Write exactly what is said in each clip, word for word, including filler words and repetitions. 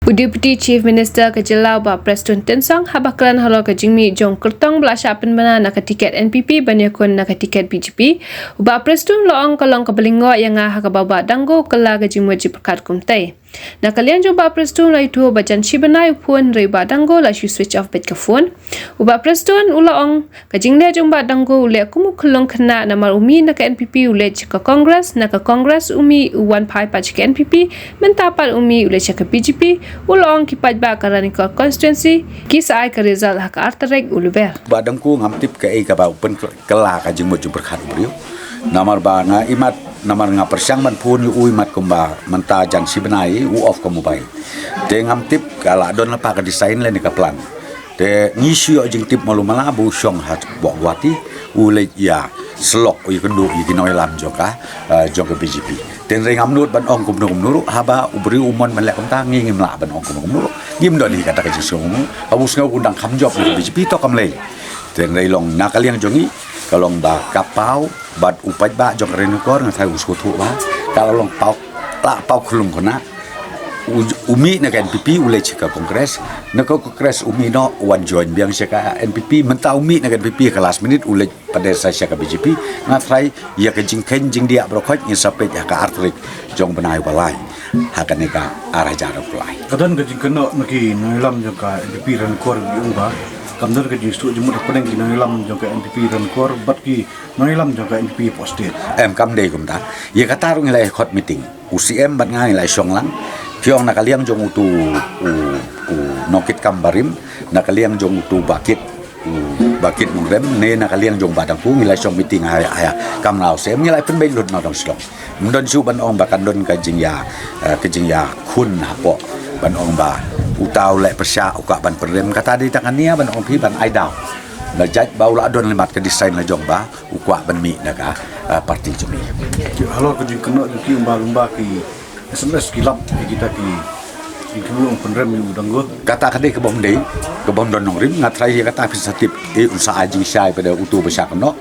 U Deputy Chief Minister ka jylla u Bah Prestone Tynsong haba kren halor ka jingmih jong u kyrtong ba la shah pynbna na ka tiket N P P ban ïakhun na ka tiket B J P, u Bah Prestone u la ong ka long kaba lyngngoh ïa nga ha kaba u Bah Danggo u kylla ka jingmut jingpyrkhat kumtei. Na ka liang jong u Bah Prestone u la ïathuh ba jan shi bnai u phone hynrei u Bah Danggo u la shu switch off beit ka phone. U Bah Prestone u la ong ka jingleh jong u Bah Danggo u leh kum u khyllung khynnah namar u mih na ka N P P u leit sha ka Congress, na ka Congress u mih u wan phai pat sha ka N P P, mynta pat u mih u leit sha ka B J P. U la ong ki paidbah ka Ranikor constituency ki sa ai ka result ha ka ar tarik u Lber. Bah Danggo ngam tip kaei kaba u pynkylla ka jingmut jingpyrkhat u briew. Namar ba nga imat, namar nga pyrshang ban phone ïa u imat kumba mynta jan shi bnai u off ka mobile. Te ngam tip ka la don lypa ka design lane ka plan. Te ngi shu ïoh jingtip malu mala ba u shong ha Guwahati, u leit ïa syllok, u ïakynduh ïa ki nongïalam jong ka, eh, jong ka B J P. Te hynrei ngam nud ban ong kumno kumno ruh, haba u briew u mon ban leh kumta, ngi ngim lah ban ong kumno kumno ruh. Ngim don hi kata ka jingsngew. Haba u sngew u dang kham jop na ka B J P, to kam lei. Te hynrei long na ka liang jong ngi, ka long ba ka paw bad u paidbah jong ka Ranikor, nga tharai u sngewthuh ba ka la long paw, la paw khyllung khynnah. U, u mih na ka N P P u leit sha ka Congress, na ka Congress u mih noh u wan join biang sha ka N P P, mynta u mih na ka N P P ha ka last minute u leit pat sa sha ka B J P. Nga tharai ïa ka jingkheiñ jingdiah baroh khoit ngin sa peit ha ka ar tarik jong u bnai ba lai ha kane ka ar hajar arphew lai. Ka don ka jingkynnoh na ki nongïalam jong ka N P P Ranikor ki ong ba kam don ka jingsngewthuh jingmut hapdeng ki nongïalam jong ka N P P Ranikor bad ki nongïalam jong ka N P P hapoh state. Em, kam dei kumta. Ïa kata ruh ngi la ïa khot meeting. U C M bad nga ngi la ïa shong lang. Phi ong na ka liang jong utu u, u nongkitkam barim, na ka liang jong utu bakit, u bakit nongrem, ne na ka liang jong Bah Danggo ngi la ïa shong meeting ha, ha, ha kamra u C M ngi la ïa pynbeit lut na dong shlong. Ym don shuh ban ong ba kan don ka jingïa, eh, ka jingïakhun hapoh. Ban ong ba uta u leh pyrshah u kwah ban pynrem, kata dei tang ka nia ban ong phi ban ai daw. Na jait ba u la don limmat ka design la jong ba u kwah ban mih na ka, eh, parti jong ngi. Halor ka jingkynnoh jong ki umba lumba ki S M S ki lap ïa kita ki, ki, ki ong pynrem ïa u Danggo. Kata ka dei ka bym dei, ka bym don nongrim, nga tharai ïa kata phin sa tip, eh, un sa ai jingshai pat da utu ba shah kynnoh.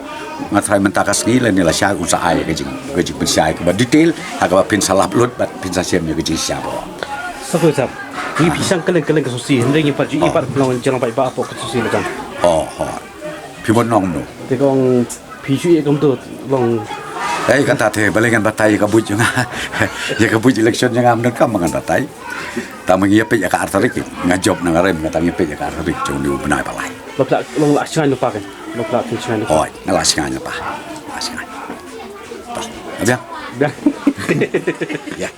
Nga tharai mynta ka sngi lane lashai un sa ai ka jing, ka jingpynshai kaba detail, ha kaba phin sa lap lut bad phin sa shem ïa ka jingshai ba. Sa ko sap. Ngi phi shang kylleng kylleng ka sosi, hynrei ngi pat ju, ngi pat long jong pat ba hapoh ka sosi la jong. Oh, ho. Phi mon nong no. Te kong phi shu ïa kumto long. Ei, kata te, balei ngan batai ïa ka buit jong nga. Ïa ka buit election jong nga, ym donkam ba ngan batai. Tang ba ngi ïa peit ïa ka ar tarik, nga jop na nga rem, nga tang ïa peit ïa ka ar tarik jong une u bnai ba lai. Long la, long la shngain lypa kan. Long la shngain lypa. Oi, nga la shngain lypa. La shngain. Toh, biang. Biang. Ïa.